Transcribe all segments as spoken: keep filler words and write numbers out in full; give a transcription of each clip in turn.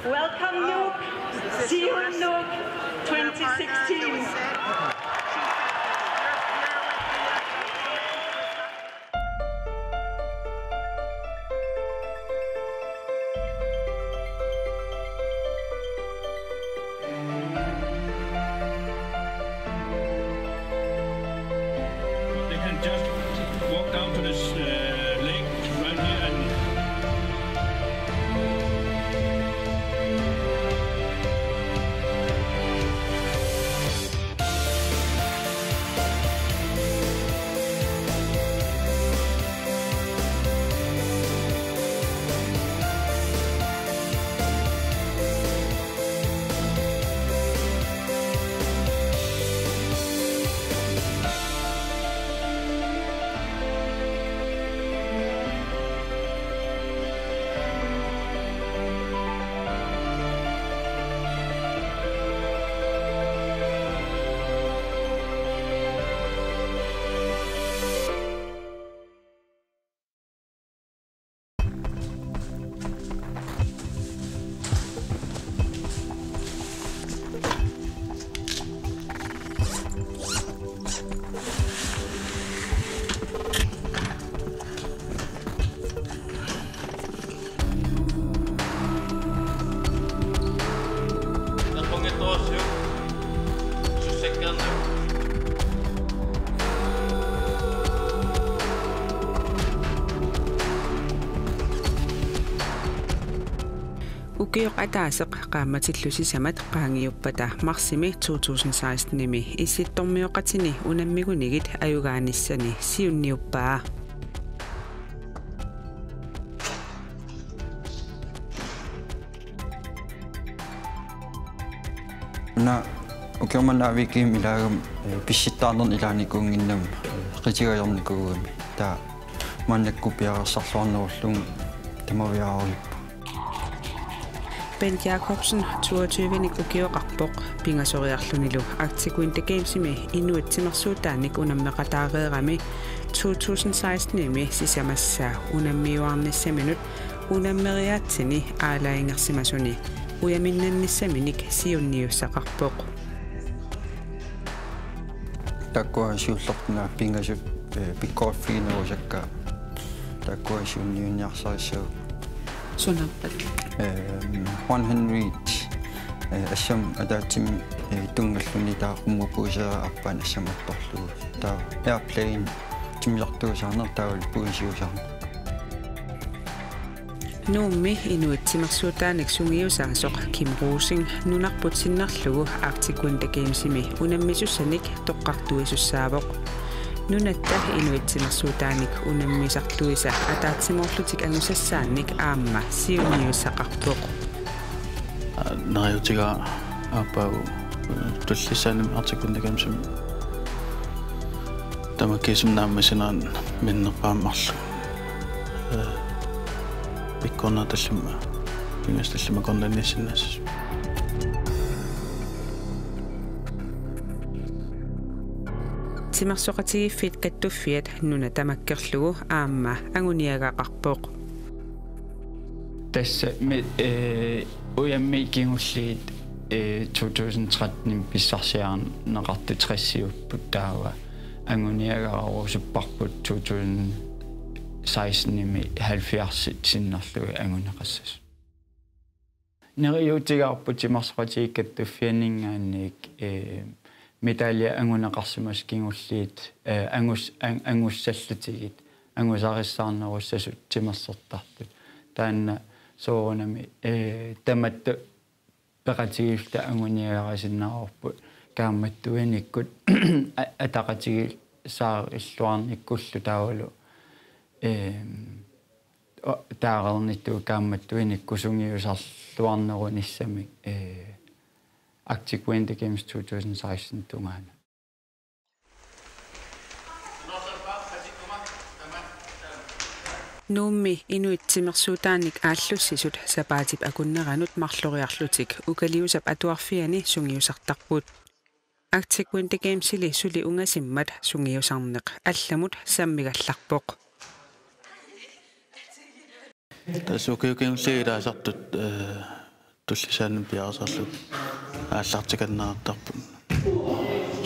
Welcome, Nuuk. See you in Nuuk twenty sixteen. They can just walk down to this uh, lake right here and Ukioq ataaseq qaammatillu sisamat qaangiuppata marsimi to tusind sekstenimi Issittormioqatini unammigunigit ajugaanissani siunniuppaa. Una ukioq manna A V G-mi ilaagama, eh, pissittaarnerni ilaanikuunnginnama, eh, qitigajarnikuugami. Taava maannakkut piareersarluarnerullugu tamaviaarivippoq. Bent Jakobsen, toogtyve-nik ukioqarpoq, pingasoriarlunilu Arctic Winter Gamesimi inuit timersuutaanik unammeqataareerami to tusind sekstenimi sisamassa unammiuaarnissaminut unammeriaatsini aalajangersimasuni ujaminnannissaminik siunniussaqarpoq. Taakkua siullertut pingasut, eh, pikkoriffiginerusakka. Taakkua siunniunniarsarissavagut. Sunaappat? Eh, one hundred, eh, assammik ataatsimik, eh, tunngalluni taava qummut puiseraa aappaanut assammik attorlugu. Taava airplane timmisartuusaarneq taavalu puisiusaarneq. Nuummi inuit timersuutaanik sungiusaasoq Kim Rosing nunarput sinnerlugu Arctic Winter Gamesimi unammisussanik toqqartuisussaavoq. Nunatta inuit timersuutaanik unammisartuisa ataatsimoorlutik angusassaannik aamma siunniussaqarpoq. Neriuutigaa aappaagu tullissaanimi Arctic Winter Gamesimi tamakkiisumik naammassineranut minnerpaamik marluk. Eh, pikkornaa tallimat, pingasut tallimat akornanniissinnaasut. Timersoqatigiiffiit Kattuffiat nuna tamakkerlugu aamma anguniagaqarpoq. Tassa mi-, eh, ujammik kingulliit, eh, to tusind tretten pissarsiarineqartut tressiupput, taava anguniagarusupparput to tusind sekstenimi halvfjerdsit sinnerlugit anguneqassasut. Neriuutigaarput Timersoqatigiit Kattuffianninngaanniit, eh, medalje anguneqarsimasut kingulliit, eh, angus-, an-, angussallutigit, angusarissaarnerussasut timersortartut. Taanna soorunami, eh, tamatta peqatigiilluta anguniagarisinnaavarput kaammattuinikkut a-, ataqatigiissaarilluarnikkullu taavalu, ehm, o-, taareernittugut kaammattuinikkut sungiusarluarnerunissamik, eh, Arctic Winter Games to tusind seksten tungaanut. Nuummi inuit timersuutaanik aallussisut sapaatip akunneranut marloriarlutik Ukaliusap Atuarfiani sungiusartarput. Arctic Winter Gamesili suli ungasimmat sungiusarneq allamut sammigallarpoq. Tassa ukiut kingulliit ilaasartut, eh, tullissaanut piareersarluta aallartikanneqartarput.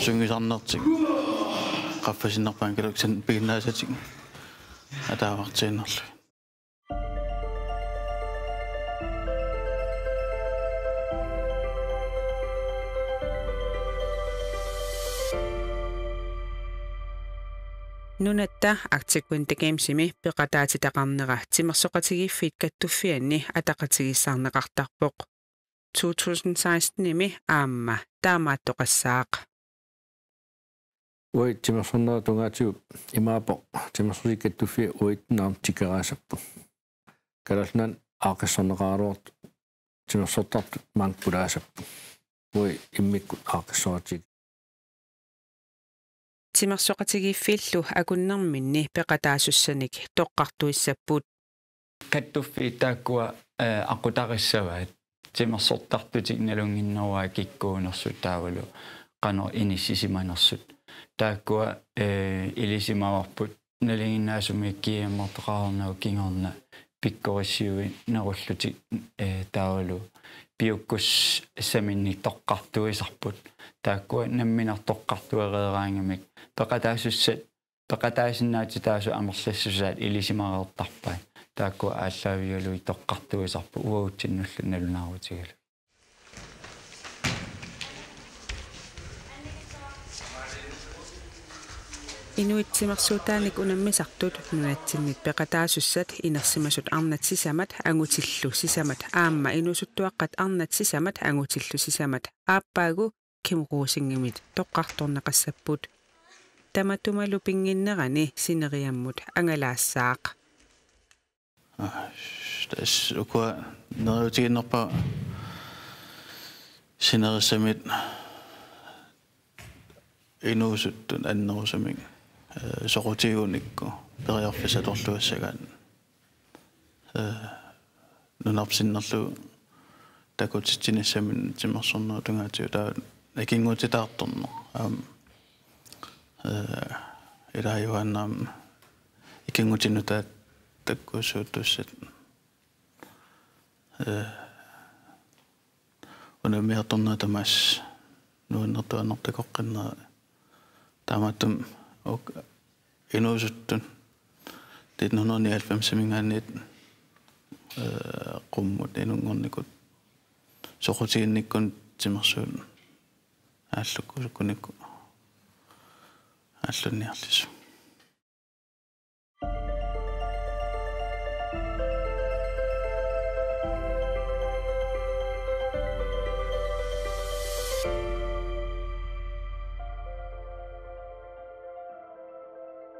Sungiusarnertik qaffasinnerpaanngilaq, kisianni piginnaasatik ataavartiinnarlugit. Nunatta Arctic Winter Gamesimi peqataatitaqarnera Timersoqatigiiffiit Kattuffianni ataqatigiissaarneqartarpoq. To tusind sekstenimi aamma taamaattoqassaaq. Uagut timersornerup tungaatigut imaappoq Timersoqatigiiffiit Kattuffia uagutsinnut aamma tikeraassapput. Kalaallit Nunaanni aaqqissorneqaraluartut timersortartut maanga pulaassapput. Uagut immikkut aaqqissoorutigaat. Timersoqatigiiffiillu akunnerminni peqataasussanik toqqartuissapput. Kattuffiit taakkua, eh, aqqutaqassavaat. Timersortartutik nalunnginneruaat kikkuunersut taavalu qanoq inissisimanersut. Taakkua, eh, ilisimavarput nalinginnaasumik GM-ertoqarnermut kingorna pikkorissiuinerullutik, eh, taavalu piukkussaminnik toqqartuisarput. Taakkua nammineq toqqartuereeraangamik peqataasussat, peqataasinnaatitaasut amerlassusaat ilisimareertarpaat. Taakkua aallaavigalugit toqqartuisarput uagutsinnullu nalunaarutigalugit. Inuit timersuutaanik unammisartut nunatsinnit peqataasussat inersimasut arnat sisamat angutillu sisamat aamma inuusuttuaqqat arnat sisamat angutillu sisamat aappaagu Kim Rosingimit toqqartorneqassapput. Tamatumalu pinnginnerani sineriammut angalaassaaq. Aa, tassa ukua neriuutigiinnarpara sinerissami inuusuttut annerusumik, eh, soqutigigunikku periarfissat atorluassagaat. Eh, nunarput sinnerlugu takutitsinissaminut timersornerup tungaatigut taava ikinngutitaartorneq. Aamma, eh, ilaajuaannarami ikinngutinik nutaat takkuussuuttussat. Eh, unammiartornera tamaasa nuannertuaannartoqaqqinna taamaattumik uk-, inuusuttut nitten hundrede nioghalvfemsimiingaanniit, eh, qummut inunngornikut soqutiginnikkut timersuut aallukkusukkunikku aallunniarlissuk.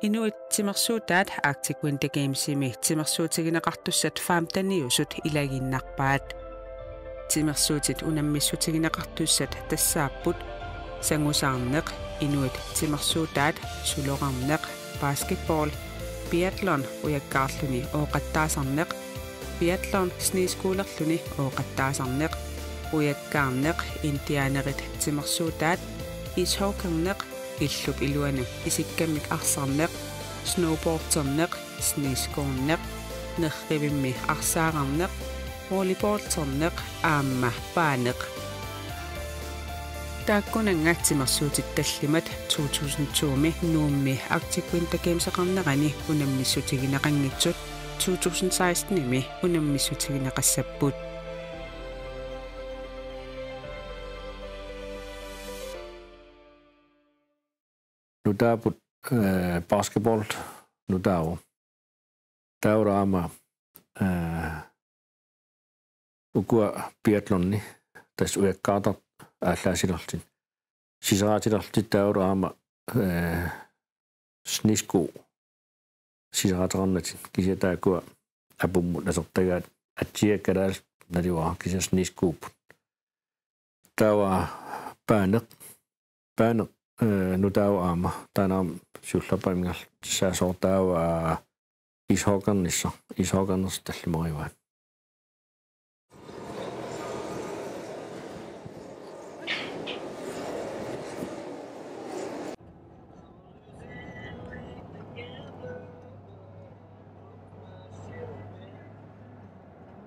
Inuit timersuutaat Arctic Winter Gamesimi timersuutigineqartussat femteniusut ilagiinnarpaat. Timersuutit unammissutigineqartussat tassaapput sangusaarneq, inuit timersuutaat suloraarneq, basketball, biathlon ujakkaarluni ooqattaasarneq, biathlon sneskuulerluni ooqattaasarneq, ujakkaarneq, indianerit timersuutaat, ishockeyerneq, illup iluanut isikkamik arsarneq, snowboarderneq, sneskuunneq, nerrivimmi arsaararneq, volleyballerneq aamma paaneq. Taakkunannga timersuutit tallimat to tusind to-mi Nuummi Arctic Winter Gameseqarnerani unammissutigineqanngitsut to tusind seksten-imi unammissutigineqassapput. Nutaaput, eh, basketball nutaavoq. Taavalu aamma, eh, ukua biathloni, tassa ujakkaartartut aallaasilerlutik. Siseraatilerlutik taavalu aamma, eh, snesku siseraateqarnatik, kisianni taakkua apummut asertagaat atsiakkalaalerput naluara kisianni sneskuupput. Taava paaneq, paaneq, eh, nutaavoq aamma, taanna aamma siullerpaamik ingerlatsissaasoq, taava ishockeyernissaq, ishockeyernissaq tallimarivaat.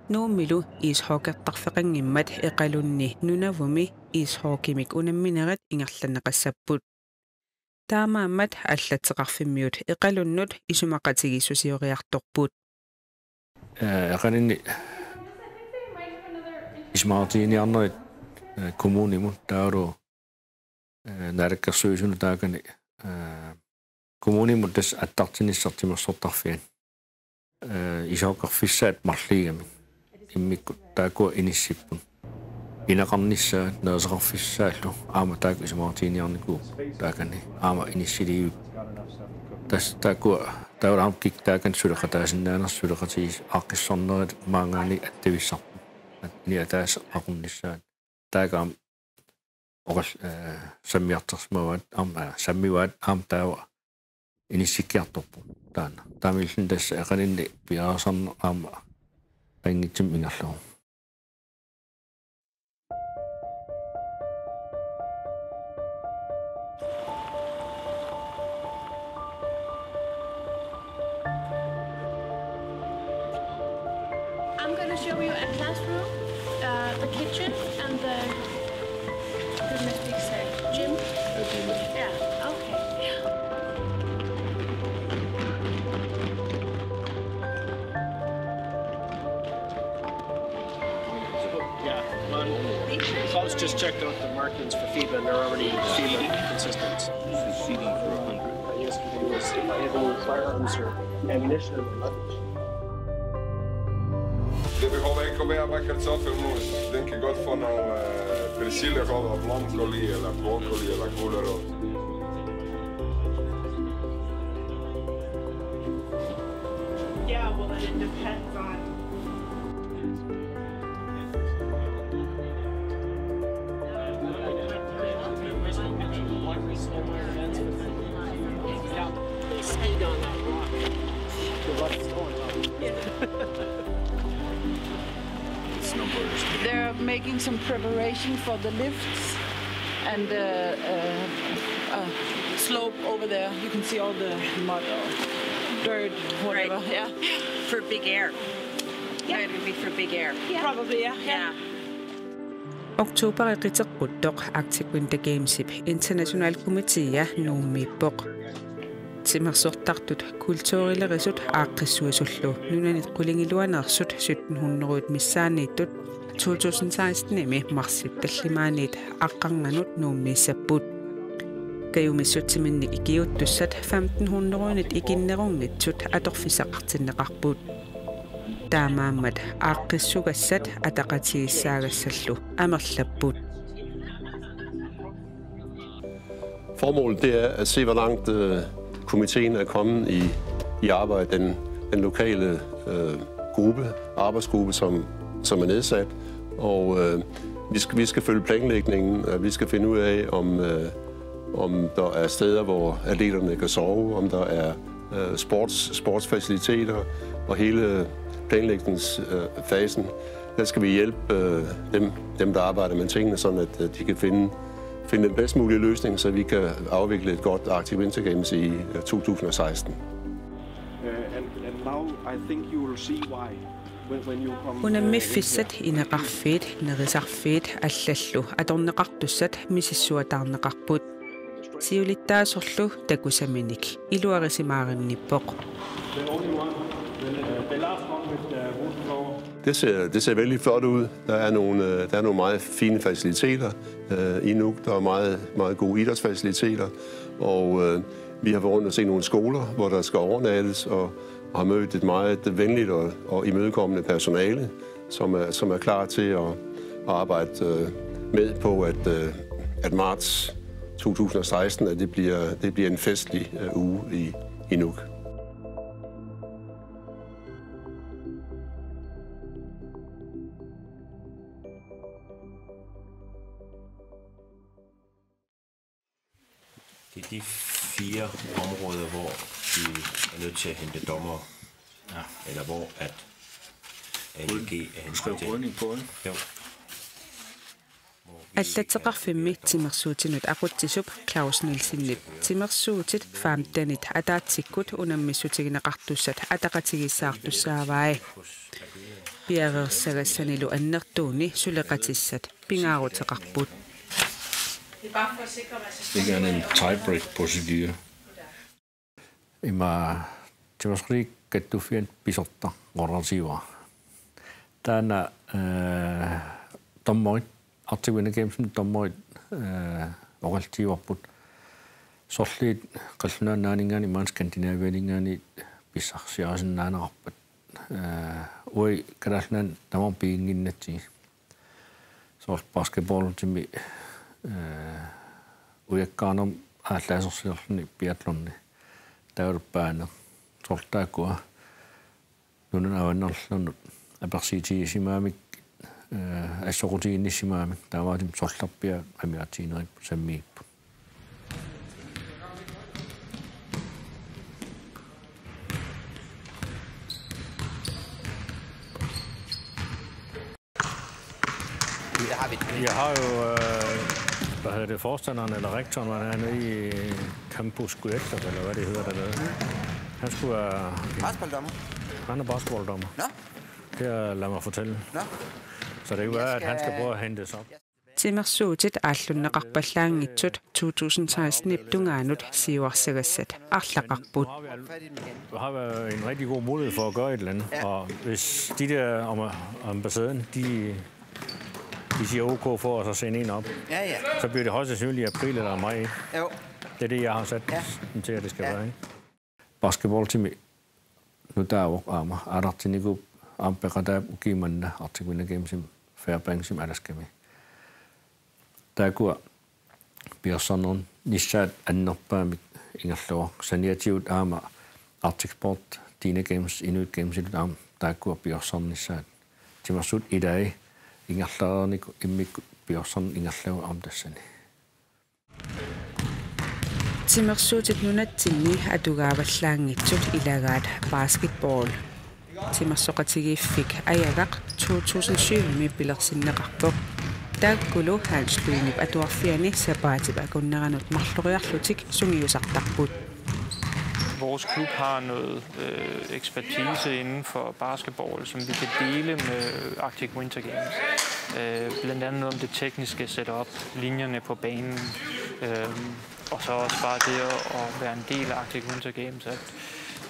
Nuummilu ishockeyertarfeqanngimmat Iqalunni Nunavummi ishockeymik unamminerat ingerlanneqassapput. Taamaammat allatteqarfimmiut Iqalunnut isumaqatigiissusioriartorput. Eh, Iqalunni isumaqatigiinniarnerit, eh, kommunimut taavalu, eh, Naalakkersuisunut taakani, eh, kommunimut tassa attartinnissaat timersortarfiani. Eh, ishockerfissaat marluugamik. Immikkut taakkua inissipput. Ineqarnissaat nerisaqarfissaallu aamma taakku isumaqatigiinniarnikuupput taakani aamma inissiliivik. Tassa taakkua taava aamma kikkut taakani suleqataasinnaanersut suleqatigiissut aaqqissuussaanerit maanngaanniit attavissarput. At-, ni ataaseq aqunnissaat. Taakku aamma oqal-, eh, sammiartorsimavaat aamma, eh, sammivaat aamma taava inissikkiartorput taanna. Taamaalilluni tassa Iqalunni piareersarneq aamma qanngitsumik ingerlavoq. I'm gonna show you a classroom, uh, the kitchen, and the gymnastics, uh, gym. Yeah, okay. Yeah, well, Klaus just checked out the markings for FIBA, and they're already FIBA consistent. This is seating for a hundred. Yesterday was firearms or ammunition. Det vi har, jeg kommer med kartoffelmos. Den kan godt få noget, øh, persille, og blomkål i, eller broccoli, eller gulerod. Yeah, well, then it depends on. They're making some preparation for the lifts and the, uh, uh, slope over there. You can see all the mud or dirt, whatever. Right. Yeah. For big air. Yeah. It would be for big air. Yeah. Probably, yeah. Yeah. Oktober qiteqquttoq Arctic Winter Gamesip International Komitea Nuummiippoq. Timersortartut kulturilerisut aaqqissuisullu nunanit qulingiluaneersut sytten hundrede missaanniittut to tusind seksten-imi marsip tallimaanniit aqqarnganut Nuummiissapput. Kajumissutsiminnik ikiuuttussat femten hundrede-nit ikinnerunngitsut atorfissaqartinneqarput. Taamaammat aaqqissugassat ataqatigiissaagassallu amerlapput. Formålet, det er at se, hvor langt, øh, komiteen er kommet i, i arbejdet, den, den lokale, øh, gruppe, arbejdsgruppe, som, som er nedsat. Og, øh, vi skal, vi skal følge planlægningen, og vi skal finde ud af, om, øh, om der er steder, hvor atleterne kan sove, om der er, øh, sports-, sportsfaciliteter, og hele planlægningsfasen, øh, fasen, der skal vi hjælpe, øh, dem, dem, der arbejder med tingene, sådan at, øh, de kan finde, finde den bedst mulige løsning, så vi kan afvikle et godt Arctic Winter Games i, øh, to tusind og seksten. Uh, and, and now I think you will see why. When, when you come, uh, in here. Unammiffissat, ineqarfiit, nerisarfiit allallu atorneqartussat misissuataarneqarput. Siulittaasorlu takusaminik iluarisimaarinnippoq. The only one, the, uh, the last one with the wood floor. Det ser, det ser vældig flot ud. Der er nogle, øh, der er nogle meget fine faciliteter, øh, i Nuuk. Der er meget, meget gode idrætsfaciliteter, og, øh, vi har været rundt og se nogle skoler, hvor der skal overnattes, og, og har mødt et meget venligt og, og imødekommende personale, som er, som er klar til at, at arbejde, øh, med på, at, øh, at marts to tusind og seksten, at det bliver, det bliver en festlig, øh, uge i, i Nuuk. Det er de fire områder, hvor vi er nødt til at hente dommere. Ja. Eller hvor at A L G er hentet til. Skriv rødning på, ikke? Jo. Allatseqarfimmi timersuutinut aqutsisup Claus Nielsenip timersuutit femtenit ataatsikkut unammissutigineqartussat ataqatigiissaartussaavai. piareersagassanilu annertuuni suleqatissat pingaaruteqarput. Ikke en tiebreak-procedure. Ima timersorlutik kattuffianni pisortaq oqarluarsiuara. Taanna, eh, dommerit, Arctic Winter Gamesimi dommerit, eh, oqalliarsiuarput. Sorliit Qallunaat Nunaanninngaanniit imaluunniit Skandinavianinngaanniit pissarsiarisinnaaneqarpat. Eh, uagut Kalaallit Nunaanni tamarmik piginnginnatsigit. Soorlu basketballimi, eh, ujakkaanermik aallaasersiorluni biathloni. Taavalu paani. Soorlu taakkua nunanut avannaarluni apersuutigisimagamikkit, eh, assoqutiginnissimagamik taamaattumik sorlerpiaat amigaatigineripput sammigipput. Det har vi. Jeg har jo, øh, hvad hedder det, forstanderen eller rektoren, var det hernede i Campus Guelta, eller hvad det hedder dernede. Han skulle være, Basketballdommer. Han er basketballdommer. Nå, Det har jeg ladet mig fortælle. Nå. Så det kan være, at han skal prøve at hentes op. Timersuutit aallunneqarpallaanngitsut to tusind seksten-ip tungaanut siuarsagassat arlaqarput. Fat i dem igen. Du har været en rigtig god mulighed for at gøre et eller andet. Ja. Og hvis de der om- ambassadøren, de, de siger OK for at så sende en op, Ja, ja. Så bliver det højst sandsynligt i april eller maj, ikke? Jo. Det er det, jeg har sat Ja. den til, at det skal Ja. være, ikke? Basketballimi nutaavoq aamma aallartinnikuuvoq aamma peqataavoq ukiumanna Arctic Winter Gamesimi Fairbanksimi Alaskami. Taakkua piorsarnernissaat annerpaamik ingerlavoq, saniatigut aamma Arctic Sport, Dina Games, Inuit Gamesilu aamma taakkua piorsarnissaat. Timersuut ilaat ingerlareernikut immikkut piorsarneq ingerlavoq aamma tassani. Timersuutit nunatsinni atugaavallaanngitsut ilagaat basketball. Timersoqatigiiffik Ajagaq to tusind syv-imi pilersinneqarpoq. Taakkulu Hans Lynep atuarfiani sapaatip akunneranut marloriarlutik sungiusartarput. Vores klub har noget øh, ekspertise inden for basketball, som vi kan dele med Arctic Winter Games. Øh, blandt andet noget om det tekniske setup, linjerne på banen, øh, og så også bare det at, at være en del af Arctic Winter Games, at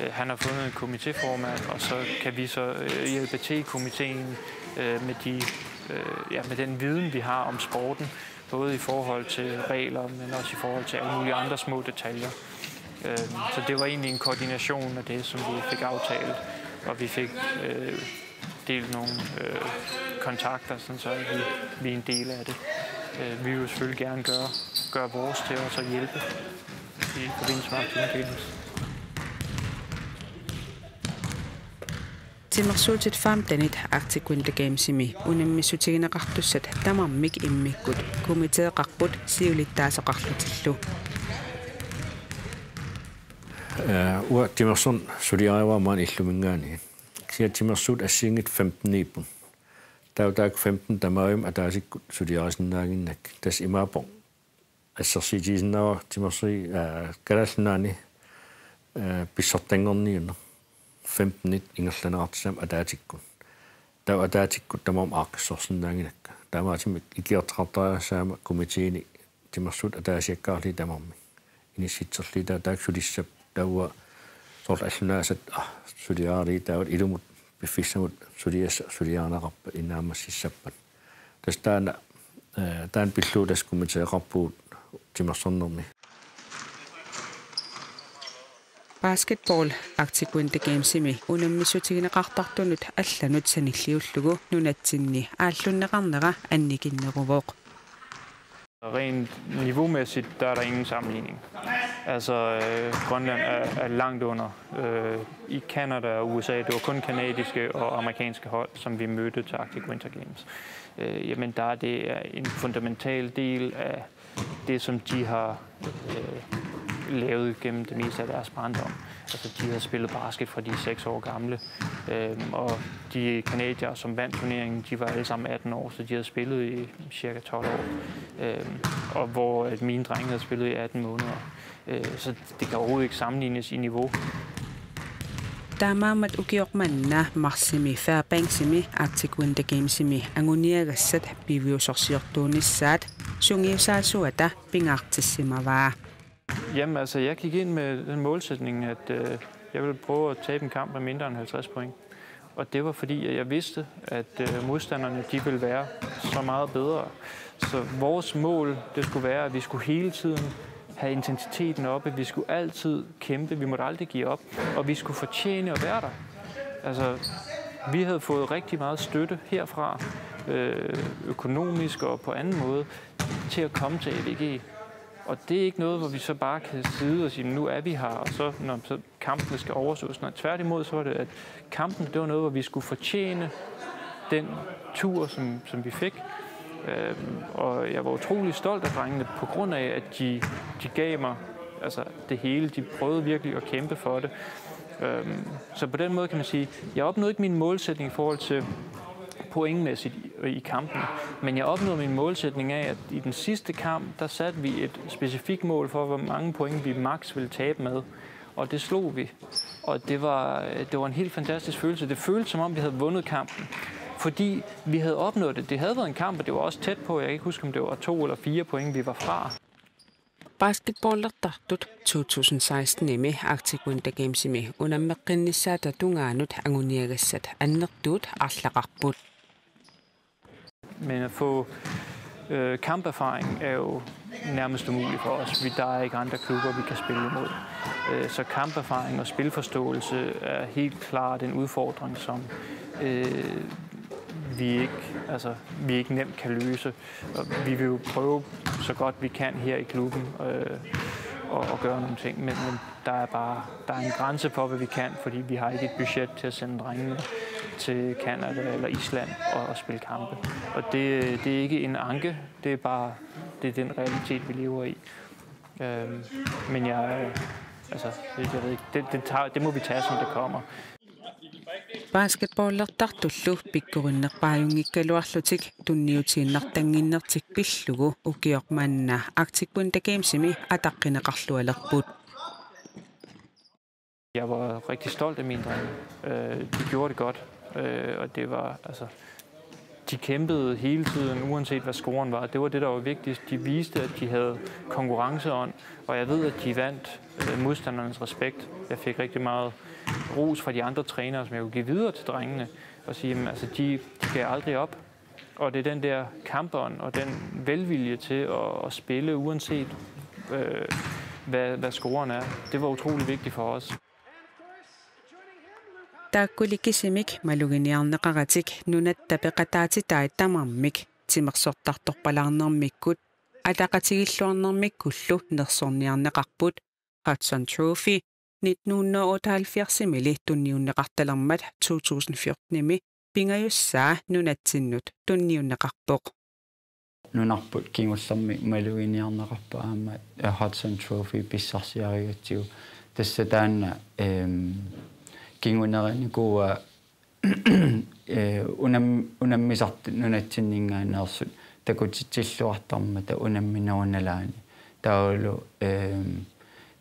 øh, han har fundet en komitéformand, og så kan vi så øh, hjælpe til i komitéen øh, med, de, øh, ja, med den viden, vi har om sporten, både i forhold til regler, men også i forhold til alle mulige andre små detaljer. Øh, så det var egentlig en koordination af det, som vi fik aftalt, og vi fik øh, delt nogle øh, kontakter, sådan så vi, vi er en del af det. Øh, vi vil selvfølgelig gerne gøre, gøre vores til også at hjælpe i forbindelse med Arctic Winter Games. Timersuutit femtenit Arctic Winter Gamesimi unammissutigineqartussat tamarmik immikkut komiteeqarput siulittaasoqarlutillu. Øh, uanga timersorneq suliarivara maani Illuminngaanniit. Kisianni timersuut assigiinngitsut femteniupput. Taava taakku femten tamavimmik ataasikkut suliarisinnaaginnakkit. Tassa imaappoq assersuutigisinnaavara timersuit, øh, Kalaallit Nunaanni, øh, pissartanngorniunneq femtenit ingerlanneqartussamik ataatsikkut. Taava ataatsikkut tamarmik aaqqissorsinnaannginnakku. Taamaattumik ikiorteqartariaqassaaq aamma komiteeni timersuut ataasiakkaarlugit tamarmik. Inissitserlugit taava taakku sulissappat taava soorlu allunaasat, ah, suliaralugit taava ilumut piffissamut suliassat suliarineqarpat innaammassissappat. Tassa taanna, øh, taanna pillugu tassa komiteeqarpugut timersornermi. Basketball Arctic Winter Gamesimi unammissutigineqartartunut allanut sanilliullugu nunatsinni aallunneqarnera annikinneruvoq. Rent niveaumæssigt, der er der ingen sammenligning. Altså, øh, Grønland er, er langt under. Øh, I Canada og U S A, det var kun canadiske og amerikanske hold, som vi mødte til Arctic Winter Games. Øh, jamen, der er det en fundamental del af det, som de har øh, lavet gennem det meste af deres barndom. Altså, de har spillet basket fra de er seks år gamle, øhm, og de canadiere, som vandt turneringen, de var alle sammen atten år, så de har spillet i cirka tolv år. Øhm, og hvor at mine drenge havde spillet i atten måneder. Øh, så det kan overhovedet ikke sammenlignes i niveau. Taamaammat ukioq manna marsimi Fairbanksimi Arctic Winter Gamesimi anguniagassat piviusorsiortuunissaat sungiusaasuata pingaartissimavaa. Jamen altså, jeg gik ind med den målsætning, at øh, jeg ville prøve at tabe en kamp med mindre end halvtreds point. Og det var fordi, at jeg vidste, at øh, modstanderne de ville være så meget bedre. Så vores mål, det skulle være, at vi skulle hele tiden have intensiteten oppe. Vi skulle altid kæmpe. Vi måtte aldrig give op. Og vi skulle fortjene at være der. Altså, vi havde fået rigtig meget støtte herfra, øh, økonomisk og på anden måde, til at komme til A V G. Og det er ikke noget, hvor vi så bare kan sidde og sige, nu er vi her, og så, når så kampene skal overstås. Nej, tværtimod, så var det, at kampen, det var noget, hvor vi skulle fortjene den tur, som, som vi fik. Øhm, og jeg var utrolig stolt af drengene, på grund af, at de, de gav mig altså, det hele. De prøvede virkelig at kæmpe for det. Øhm, så på den måde kan man sige, jeg opnåede ikke min målsætning i forhold til pointmæssigt i, i kampen, men jeg opnåede min målsætning af, at i den sidste kamp, der satte vi et specifikt mål for, hvor mange point vi max ville tabe med, og det slog vi. Og det var, det var en helt fantastisk følelse. Det føltes, som om vi havde vundet kampen, fordi vi havde opnået det. Det havde været en kamp, og det var også tæt på. Jeg kan ikke huske, om det var to eller fire point, vi var fra. Basketballertartut to tusind seksten-imi Arctic Winter Gamesimi unammeqqinnissaata tungaanut anguniagassat annertuut arlaqarput. Men at få øh, kamperfaring er jo nærmest umuligt for os. Vi, der er ikke andre klubber, vi kan spille imod. Øh, så kamperfaring og spilforståelse er helt klart en udfordring, som øh, vi ikke, altså, vi ikke nemt kan løse. Og vi vil jo prøve så godt vi kan her i klubben øh, og, og gøre nogle ting, men, men der er bare der er en grænse for, hvad vi kan, fordi vi har ikke et budget til at sende drengene til Canada eller Island og, og spille kampe. Og det, det er ikke en anke, det er bare det er den realitet, vi lever i. Øhm, men jeg, altså, det, jeg ved ikke, det, det, tager, det må vi tage, som det kommer. Basketballertartullu pikkorinnerpaajunngikkaluarlutik tunniutiinnartannginnertik pillugu ukioq manna Arctic Winter Gamesimi ataqqineqarlualerput. Jeg var rigtig stolt af mine drenge. Øh, de gjorde det godt, øh, og det var altså de kæmpede hele tiden, uanset hvad scoren var. Det var det, der var vigtigst. De viste, at de havde konkurrenceånd, og jeg ved, at de vandt øh, modstandernes respekt. Jeg fik rigtig meget ros fra de andre trænere, som jeg kunne give videre til drengene, og sige, at altså, de, de gav aldrig op. Og det er den der kampånd og den velvilje til at, at spille, uanset øh, hvad, hvad scoren er. Det var utrolig vigtigt for os. Taakkuli kisimik maluginiarneqaratik nunatta peqataatitai tamarmik timersortartorpalaarnermikkut ataqatigiilluarnermikkullu nersorniarneqarput. Hudson Trophy nitten hundrede og otteoghalvfjerds-imili tunniunneqartalermat to tusind fjorten-imi pingajussaa nunatsinnut tunniunneqarpoq. Nunarput kingullermik maluginiarneqarpoq aamma Hudson Trophy pissarsiarigatsigu, tassa taanna ehm kinguneranikuua eh unam unammisartut nunatsinninngaanneersut takutitsilluartarmata unamminerup nalaani. Taavalu ehm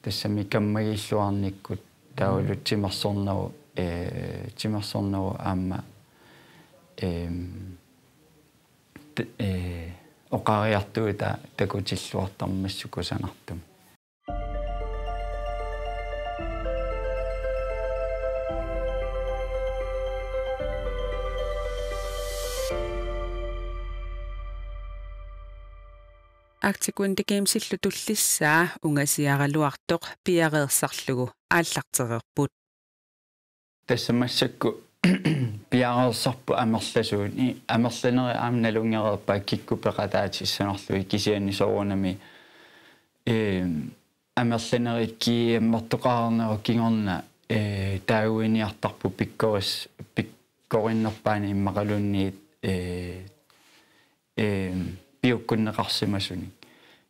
tassami kammagiilluarnikkut taavalu timersornerup eh timersornerup aamma ehm oqariartuuta takutilluartarmassuk kusanartumik. Arctic Winter Gamesillu tullissaa ungasiaraluartoq piareersarlugu aallartereerput. Tassa massakkut piareersarput amerlasuut, amerlanerit aamma nalunngereerpaat kikkut peqataatissanerlugit, kisianni soorunami eh amerlanerit GM-ertoqarnerup kingorna eh taaguiniartarput pikkoris pikkorinnerpaani immaqaluunniit eh eh piukkunneqarsimasunik.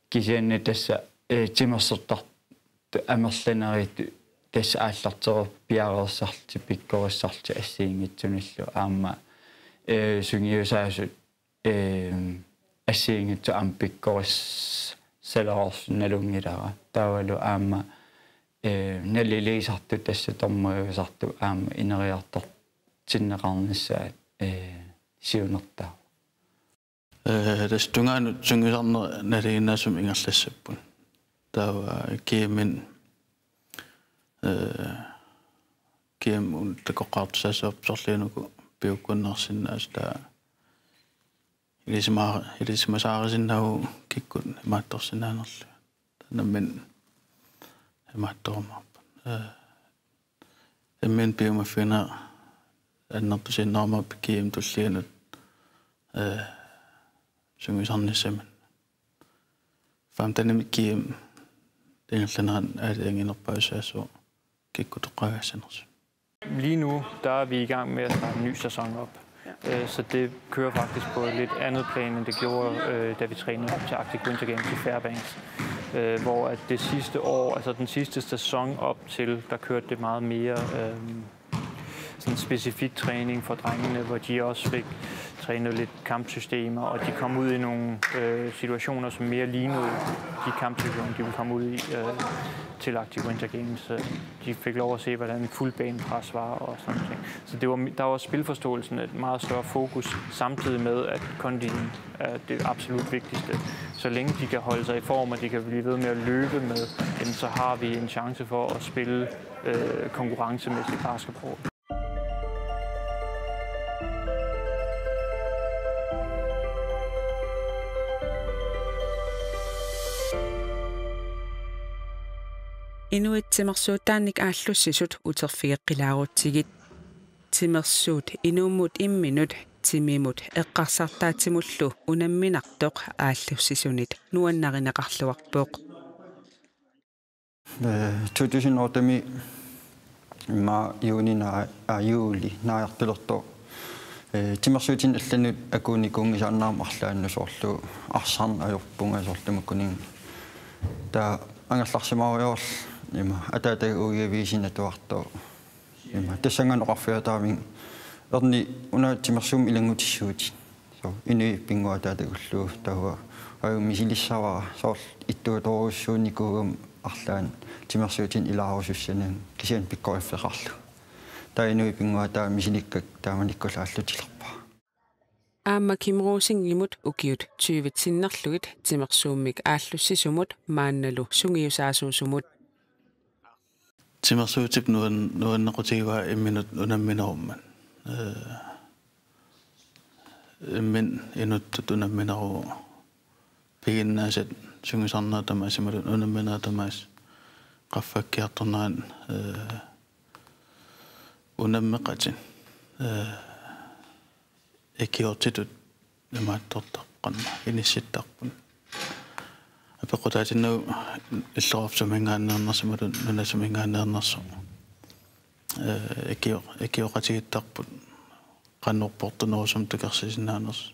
Kisianni tassa eh timersortartut amerlanerit tassa aallartereerput piareersarlutik pikkorissarlutik assigiinngitsunillu aamma eh sungiusaasut eh assigiinngitsut aamma pikkorissaleraarsunik nalunngilara. Taavalu aamma eh, naliliisartut tassa dommeriusartut aamma ineriartortinneqarnissaat, eh, siunertaa. Eh, tassa tungaanut sungiusarneq nalinginnaasumik ingerlassapput. Taava G M-in, eh, G M-in takoqqaartussaassavaa sorliunuku piukkunnarsinnaasut taava ilisimaa-, ilisimasaarisinnaavoq kikkut imaattorsinnaanerlugit. Taanna nammineq imaattorumaarpoq. Eh, imminut piumaffigineq annertusiinnarumaarpoq G M tullianut, eh, sungiusarnissaminnik. Femtenimi G M ingerlanerani aalajangiinerpaassasoq kikkut toqqagaassanersut. Lige nu, der er vi i gang med at starte en ny sæson op. Ja. Øh, så det kører faktisk på et lidt andet plan, end det gjorde, øh, da vi trænede op til Arctic Winter Games i Fairbanks. Øh, hvor at det sidste år, altså den sidste sæson op til, der kørte det meget mere, øh, sådan specifik træning for drengene, hvor de også fik trænet lidt kampsystemer, og de kom ud i nogle, øh, situationer, som mere lignede de kampsituationer, de ville komme ud i, øh, til Arctic Winter Games. Øh, de fik lov at se, hvordan en fuld banepres var og sådan noget. Så det var, der var spilforståelsen et meget større fokus, samtidig med, at kondien er det absolut vigtigste. Så længe de kan holde sig i form, og de kan blive ved med at løbe med, jamen, så har vi en chance for at spille, øh, konkurrencemæssig basketball. Inuit timersuutaannik aallussisut uterfigeqqilaarutsigit. Timersuut inummut imminut timimut eqqarsartaatsimullu unamminartoq aallussisunit nuannarineqarluarpoq. Eh, to tusind otte-mi immaqa juuni naa-, aa, juuli naajartulertoq. Eh, timersuutinik allanut akuunnikuunngisaannarama arlaannut soorlu arsarneq ajorpunga soorlu makkuninnga. Taava angerlarsimaarujoorlunga ima ataataga uiaviisin atuartoq. Ima tassanngaanniit oqarfigaataarami erni una timersuummik ilanngutissuutit. So, inuit pinnguaataatakullu taava aajuna misilissavara soorlu ittuatorujussuunikuugama arlaannik timersuutinik ilaarusussaninnga kisianni pikkoriffeqarlugu. Taava inuit pinnguaataat misilikkakka taamanikkullu aallutilerpara. Aamma Kim Rosingimut ukiut tyvet sinnerlugit timersuummik aallussisumut maannalu sungiusaasuusumut. Timersuutip nuan-, nuannequtigivaa imminut unamminerummat. Eh, imminut inuttut unammineruvoq. Piginnaasat sungiusarnerat tamaasa imaluunniit unamminerit tamaasa qaffakkiartornerat, eh, unammeqatit, eh, ikiortitut imaattortarput, inissittarput. Apeqqutaatinnagu illoqarfimminngaanneernersoq imaluunniit nunasumminngaanneernersoq. Eh, ikio-, ikioqatigiittarput qanoq portunerusumik takorsisinnaanersoq.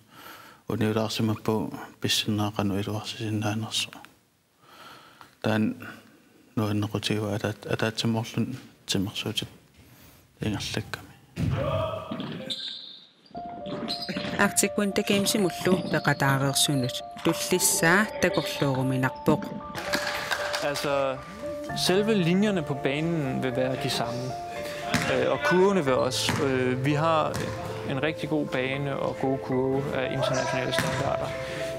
Uniulaarsimappagu pissanera qanoq iluarsisinnaanersoq. Taanna nuannequtigivaa ataat-, ataatsimoorluni timersuutit ingerlakkami. Arctic Winter Gamesimullu peqataareersunut tullissaa takorlooruminarpoq. Altså, selve linjerne på banen vil være de samme. Øh, og kurvene vil også. Øh, vi har en rigtig god bane og gode kurve af internationale standarder.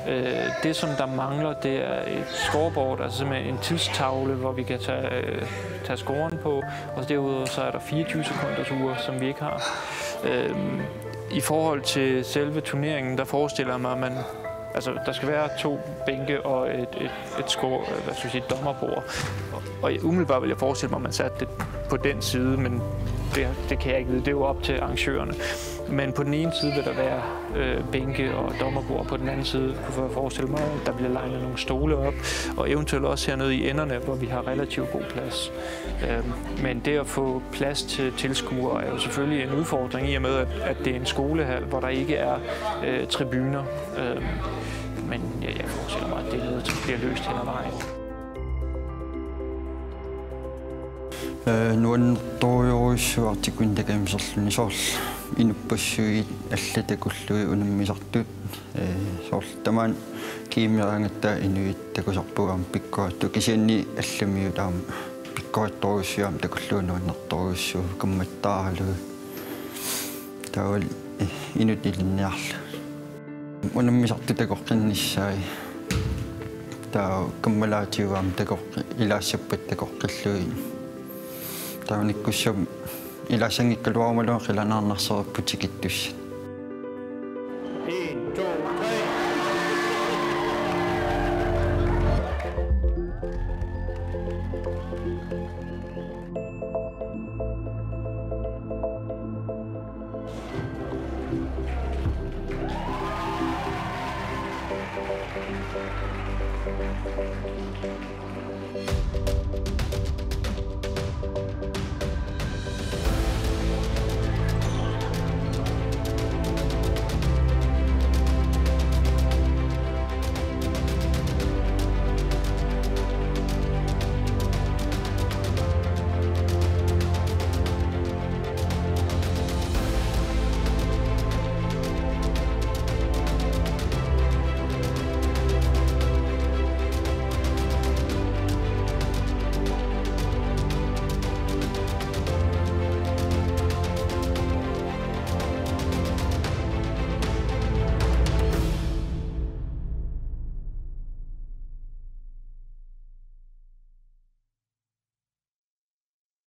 Øh, det, som der mangler, det er et scoreboard, altså simpelthen en tidstavle, hvor vi kan tage, øh, tage scoren på. Og derudover så er der fireogtyve sekunders ure, som vi ikke har. Øhm, i forhold til selve turneringen, der forestiller jeg mig, at man, altså, der skal være to bænke og et, et, et score, øh, hvad skal vi sige, dommerbord. Og, og umiddelbart vil jeg forestille mig, at man satte det på den side, men det, det kan jeg ikke vide. Det er jo op til arrangørerne. Men på den ene side vil der være, øh, bænke og dommerbord, og på den anden side kunne jeg forestille mig, at der bliver linet nogle stole op, og eventuelt også hernede i enderne, hvor vi har relativt god plads. Øhm, men det at få plads til tilskuere er jo selvfølgelig en udfordring, i og med, at, at det er en skolehal, hvor der ikke er, øh, tribuner. Øhm, men jeg, jeg forestiller mig, at det er noget, som bliver løst hen ad vejen. Eh, nuannertorujussuaq Arctic Winter Gameserluni soorlu inuppassuit allat takullugit unammisartut, eh, soorlu tamaani G M-eraangatta inuit takusarput aamma pikkorisartut kisianni allamiut aamma Pikkorissorujussuuvoq, takullugu nuannersorujussuuvoq, kammattaaralugit. Taavalu inuttut ilinniarlugit. Unammisartut takoqqinnissaat. Taava kammalaatigut aamma takoqqi-, ilaassappat takoqqillugit. Taava nikkussamut ilaassanngikkaluarumaluunniit qilanaarnarsereerput tikittussat. En, to, tre.